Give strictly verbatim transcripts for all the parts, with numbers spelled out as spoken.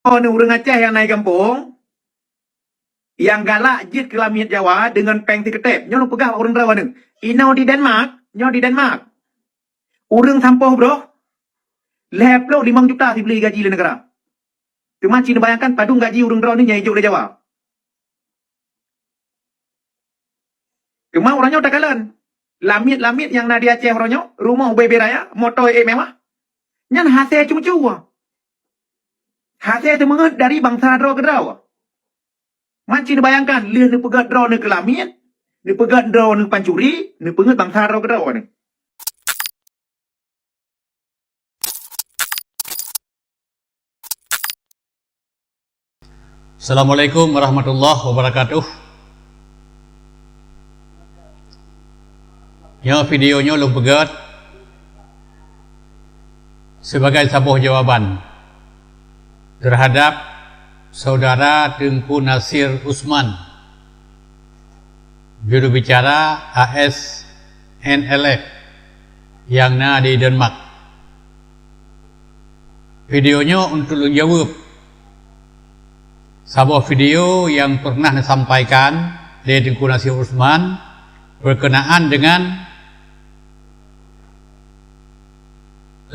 Droeneuh ureuëng Aceh nyang na di gampông, nyang galak jeuet keu lamiet Jawa deungon péng sikeutép. Nyoe lôn peugah bak ureuëng droeneuh. Inoe di Denmark, nyoe di Denmark, ureuëng sampoh broh lhée ploh limong juta sibleue gaji lé neugara. Teuma cit neubayangkan padum gaji ureuëng droeneuh nyang jijok lé Jawa. Teuma uroe nyoe takalon, lamiet-lamiet nyang na di Aceh uroe nyoe, rumoh ubé-bé raya, moto ék mewah, nyan hasé ceumeucue. Hasé teumeungeut dari bansa droe keudroe. Man cit neubayangkan, lheueh neupeugét droeneuh keu lamiet, neupeugét droeneuh pancuri, neupeungeut bansa droe keudroe nyoe. Assalamualaikum warahmatullahi wabarakatuh. Nyoe video nyoe lôn peugét sibagai saboh jawaban terhadap Saudara Teungku Nasir Usman, jurubicara A S N L F nyang na di Denmark. Video nyoe untuk lôn jaweueb saboh video nyang pernah neusampaikan lé Teungku Nasir Usman berkenaan dengan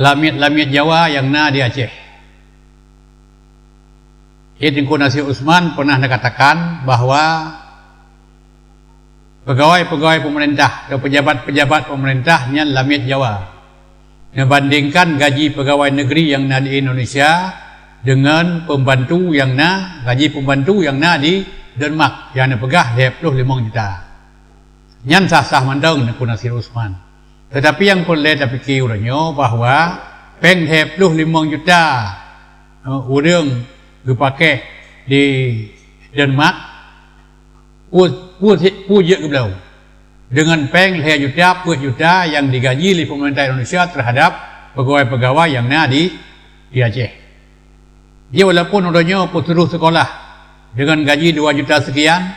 lamiet-lamiet Jawa nyang na di Aceh. Jadi Teungku Nasir Usman pernah neukatakan bahwa pegawai-pegawai pemerintah atau pejabat-pejabat pemerintah nyan lamiet Jawa, neubandingkan gaji pegawai negeri nyang na di Indonesia deungon pembantu nyang na, gaji pembantu nyang na di Denmark nyang neupeugah lhée ploh limong juta. Nyan sah-sah mantong Teungku Nasir Usman. Teutapi nyang peureulée tapike uroe nyoe bahwa péng lhée ploh limong juta, eh, ureuëng geupakék di Denmark, peue, peue, peue jeuet geubloe deungon péng lhée juta, peuet juta nyang digaji lé pemerintah Indonesia terhadap pegawai-pegawai nyang na di, di Aceh. Jadi walaupun uroe nyoe peuturoh sekolah deungon gaji dua juta sekian,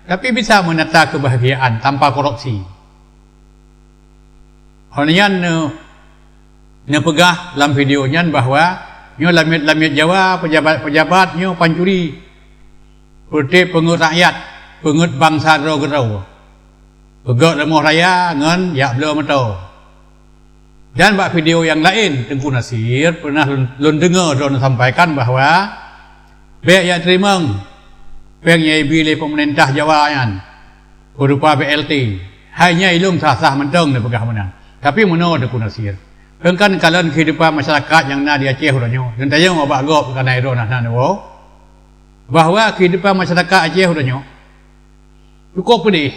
tapi bisa meunata kebahagiaan tanpa korupsi. Hal nyan neu-, neupeugah lam video nyan bahwa nyoe lamiet-lamiet Jawa, pejabat-pejabat nyoe pancuri. Peureute peungeut rakyat, peungeut bansa droe keudroe. Peugét rumoh raya ngon jak bloe moto. Dan bak video nyang laén, Teungku Nasir pernah lôn, lôn deungoe droeneuh sampaikan bahwa bék jak teurimong péng nyang ibi lé pemerintah Jawa nyan, berupa B L T. Hai nyan ilôn sah-sah mantong neupeugah meunan. Tapi meunoe Teungku Nasir, peue kan kalon kehidupan masyarakat nyang na di Aceh uroe nyoe, dan tanyong ubak gob kana droeneuh na neuwoe, bahwa kehidupan masyarakat Aceh uroe nyoe cukup pedih.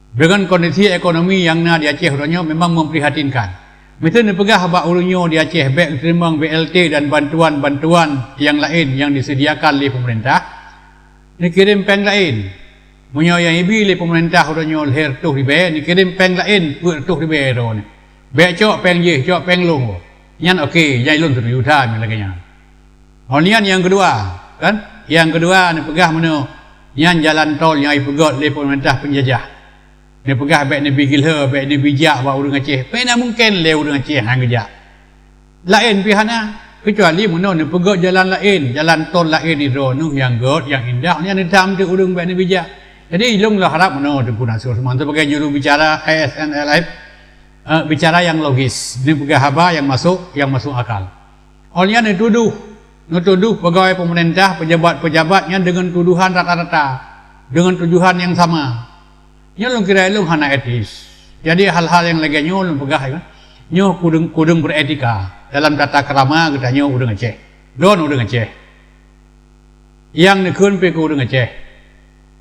Dengan kondisi ekonomi nyang na di Aceh uroe nyoe memang memprihatinkan. Miseu neupeugah bak ureuëng nyoe di Aceh bék teurimong B L T dan bantuan-bantuan nyang laén nyang disediakan lé pemerintah, neukirém péng laén. Meunyoe nyang ibi lé pemerintah uroe nyoe lhée reutôh ribée, neukirém péng laén peuet reutôh ribée droeneuh. Bék cok péng jih, cok péng lôn. Nyan oke, nyang ilôn setuju that lagée nyan. Hal nyan nyang keudua, kan? Nyang keudua neupeugah meunoe, nyan jalan tol nyang ipeugét lé pemerintah penjajah. Neupeugah bék neubi gilhö, bék neubi jak bak ureuëng Aceh. Bék na mungken lé ureuëng Aceh han geujak. Laén pih hana, keucuali meunoe neupeugét jalan laén, jalan tol laén di droeneuh nyang gét, nyang indah, nyan neutam teuk ureuëng bék neubi jak. Jadi ilôn lôn harab meunoe Teungku Nasir Usman sebagai juru bicara A S N L F, eh, bicara nyang logis, neupeugah haba nyang masuk, nyang masuk akal. Awak nyan neutudoh, neutudoh pegawai pemerintah, pejabat-pejabat nyan deungon tuduhan rata-rata, deungon tuduhan nyang sama. Nyoe lôn kira ilôn hana etis. Jadi hal-hal nyang lagée nyoe lôn peugah, ya, nyoe kudeueng, kudeueng beretika dalam tata krama geutanyoe ureuëng Aceh. Droeneuh ureuëng Aceh. Nyang neukheun pih keu ureuëng Aceh.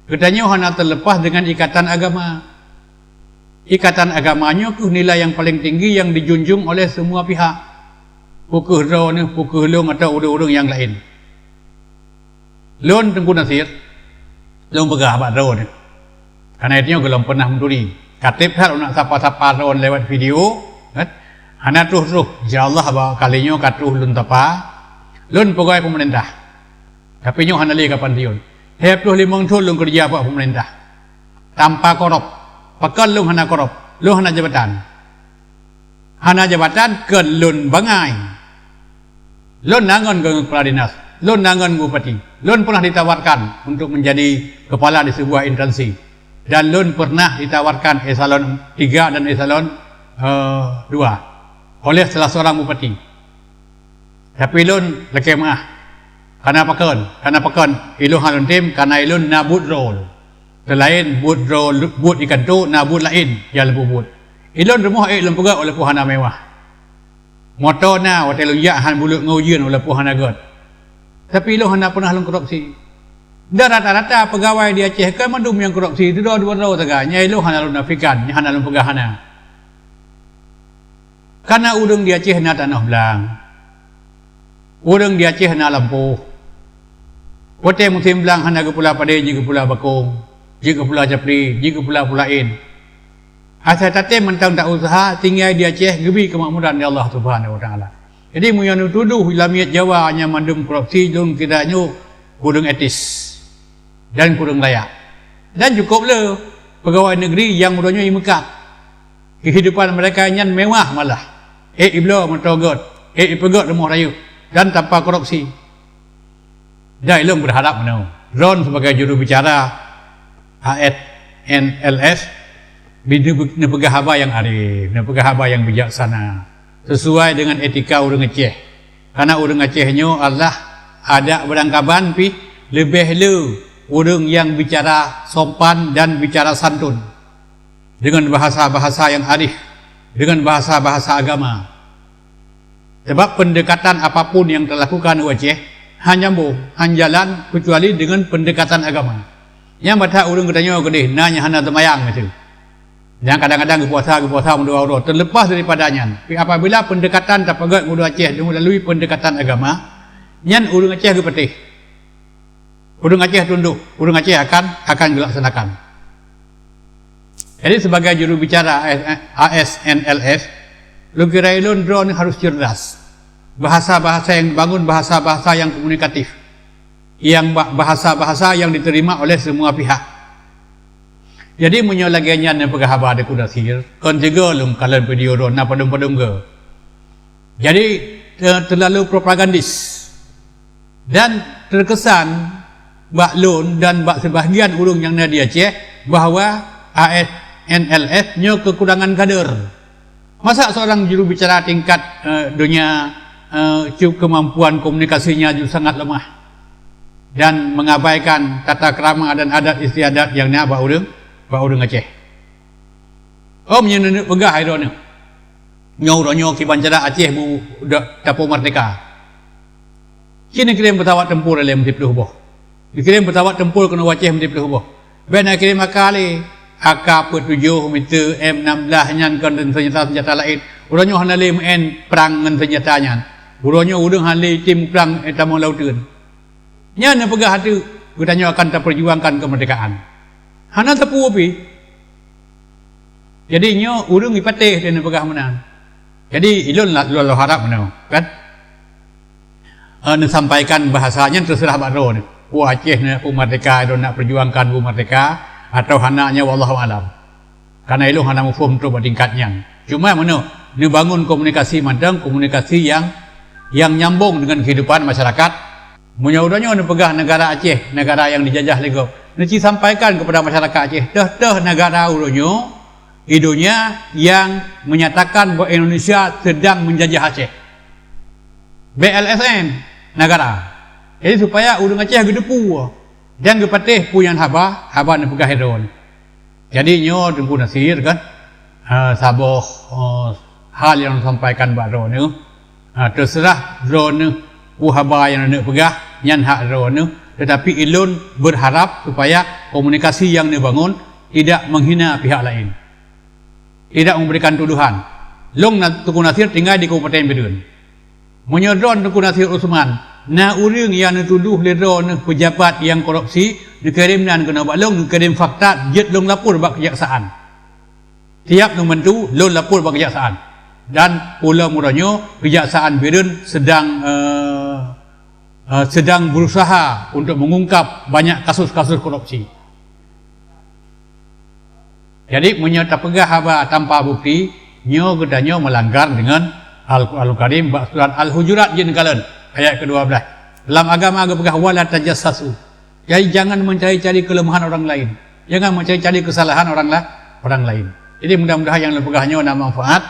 Geutanyoe hana teuleupah deungon ikatan agama. Ikatan agama nyoe kheueh nilai nyang paleng tinggi nyang dijunjung oleh semua pihak. Peu kheueh droeneuh, peu kheueh lôn atau ureuëng-ureuëng nyang laén. Lôn Teungku Nasir, lôn peugah bak droeneuh. Karena itu nyoe gohlom pernah meuturi. Ka treb that lôn nak sapa-sapa droeneuh lewat video, kan? Hana troh-troh. Insya Allah bak kali nyoe ka troh lôn sapa. Lôn pegawai pemerintah. Tapi nyoe hana lé kapan siôn. Lhée ploh limong thon lôn keureuja bak pemerintah. Tanpa korop. Pakon lôn hana korop? Lôn hana jabatan. Hana jabatan kon lôn bangai. Lôn na ngon keu kepala dinas. Lôn na ngon bupati. Lôn pernah ditawarkan untuk menjadi kepala di sebuah instansi. Dan lôn pernah ditawarkan eselon tiga dan eselon, eh, dua oleh salah seorang bupati. Tapi lôn lakée meuáh. Kana pakon, kana pakon ilôn hana lôn tem, kana ilôn na buet droe. Teulaén buet droe, buet ikanto, na buet laén nyang lôn peubuet. Ilôn rumoh ék lôn peugöt walaupun hana mewah. Moto na watée lôn jak hán buleuk ngon ujeuen walaupun hana göt. Tapi ilôn hana pernah lôn korupsi. Dan rata-rata peugawai di Aceh kan mandum nyang korupsi, dudoe dua droe sagai. Nyan ilôn hana lôn nafikan, nyan hana lôn peugah hana. Kana ureuëng di Aceh na tanoh blang. Ureuëng di Aceh na lampôh. Watée musém blang hana geupula padé, jeuet geupula bakong, jeuet geupula capli, jeuet geupula peue laén. Asai tatem mantong ta useuha, tinggai di Aceh geubri keumakmuran lé Allah Subhanahu Wa Taala. Jadi meunyoe neutudoh lamiet Jawa nyang mandum korupsi, lôn kira nyoe kureueng etis dan kureueng layak. Dan cukup le pegawai negeri nyang uroe nyoe imeukat. Kehidupan mereka nyan mewah malah. Ék ibloe meutogot, ék ipeugöt rumoh rayeuk dan tanpa korupsi. Dan ilôn berharap meunoe, droen sebagai juru bicara A S N L S, bi-, neupeugah haba nyang arif, neupeugah haba nyang bijaksana, sesuai dengan etika ureuëng Aceh. Karena ureuëng Aceh nyoe adalah adak beurangkaban pih leubeh le ureuëng nyang bicara sopan dan bicara santun, dengan bahasa-bahasa nyang arif, dengan bahasa-bahasa agama. Sebab pendekatan apapun nyang talakukan u Aceh, hana nyambong, hana jalan, kecuali dengan pendekatan agama. Nyang bak that ureuëng geutanyoe keudeh na nyang hana seumayang miseue. Nyang kadang-kadang geupuasa, geupuasa meudua uroe. Terlepas daripada nyan, pi-, apabila pendekatan tapeugöt ngon ureuëng Aceh melalui pendekatan agama, nyan ureuëng Aceh geupatéh. Ureuëng Aceh tundok, ureuëng Aceh akan, akan geulaksanakan. Jadi sebagai juru bicara A S N L S, lôn kira ilôn droen harus cerdas. Bahasa-bahasa nyang dibangun, bahasa-bahasa nyang komunikatif, nyang ba-, bahasa-bahasa nyang diterima oleh semua pihak. Jadi meunyoe lagée nyan neupeugah haba Teungku Nasir, kon sigoe lôn kalon video droen na padum-padum goe. Jadi, te-, terlalu propagandis. Dan terkesan bak lôn dan bak sebahagian ureuëng nyang na di Aceh bahwa A S N L S nyoe kekurangan kader. Masa seorang juru bicara tingkat, eh, donya, eh, cu-, kemampuan komunikasinya ju sangat lemah dan mengabaikan tata krama dan adat istiadat nyang na bak ureuëng, bak ureuëng Aceh. Om nyan neuneuk peugah hai droeneuh. Nyoe uroe nyoe kiban cara Aceh bu-, da-, tapeu merdeka. Ci neukirém peusawat tempur lé meusiploh boh. Neukirém peusawat tempur keunoe u Aceh meusiploh boh. Bék neukirém A K lé, A K peuet tujoh miseue, M enam belas nyan kon dan senjata-senjata laén. Uroe nyoe hana lé meu'en prang ngon senjata nyan. Uroe nyoe ureuëng hana lé item prang, eh, tamong lauteuen. Nyan neupeugah ateueh geutanyoe akan tapeujuangkan keumeurdekaan. Hana teupeu pih. Jadi nyoe ureuëng ipatéh dan neupeugah meunan. Jadi ilôn la-, lôn, lôn harap meunoe, kan? Eh, neusampaikan bahasa nyan terserah bak droeneuh. Peue Aceh nyoe peue merdeka, droeneuh nak perjuangkan peue merdeka atau hana nyoe wallahu alam. Karena ilôn hana muphom trok bak tingkat nyan. Cuma meunoe, neubangun komunikasi mantong, komunikasi nyang, nyang nyambong dengan kehidupan masyarakat. Meunyoe uroe nyoe neupeugah negara Aceh, negara nyang dijajah lé gob, neuci sampaikan kepada masyarakat Aceh, toh-toh negara uroe nyoe di donya nyang menyatakan bahwa Indonesia sedang menjajah Aceh. B L S M negara. Jadi supaya ureuëng Aceh geuteupeue dan geupatéh peue nyang haba, haba neupeugah droeneuh. Jadi nyoe Teungku Nasir kan, eh, saboh, eh, hal nyang sampaikan bak droeneuh. Ha, terserah droeneuh peue haba nyang neuneuk peugah, nyan hak droeneuh. Tetapi ilôn berharap supaya komunikasi nyang neubangun tidak menghina pihak lain, tidak memberikan tuduhan. Lôn na-, Teungku Nasir tinggai di Kabupaten Bireuen. Meunyoe droen Teungku Nasir Usman, na ureuëng nyang neutudoh lé droeneuh pejabat nyang korupsi, neukirém nan keunoe bak lôn, neukirém fakta, jeuet lôn lapor bak keujaksaan. Tiap neubantu, lôn lapor bak keujaksaan. Dan pulo meunyoe keujaksaan Bireuen sedang, eh, eh, sedang berusaha untuk mengungkap banyak kasus-kasus korupsi. Jadi, meunyoe tapeugah haba tanpa bukti, nyoe geutanyoe melanggar dengan Al-Qur'anul Karim bak surat Al-Hujurat jeuet neukalon ayat kedua belas. Lam agama geupeugah, "Wala tajassasu." Jadi, jangan mencari-cari kelemahan orang lain. Jangan mencari-cari kesalahan orang la-, orang lain. Jadi, mudah-mudahan nyang lôn peugah nyoe na manfaat.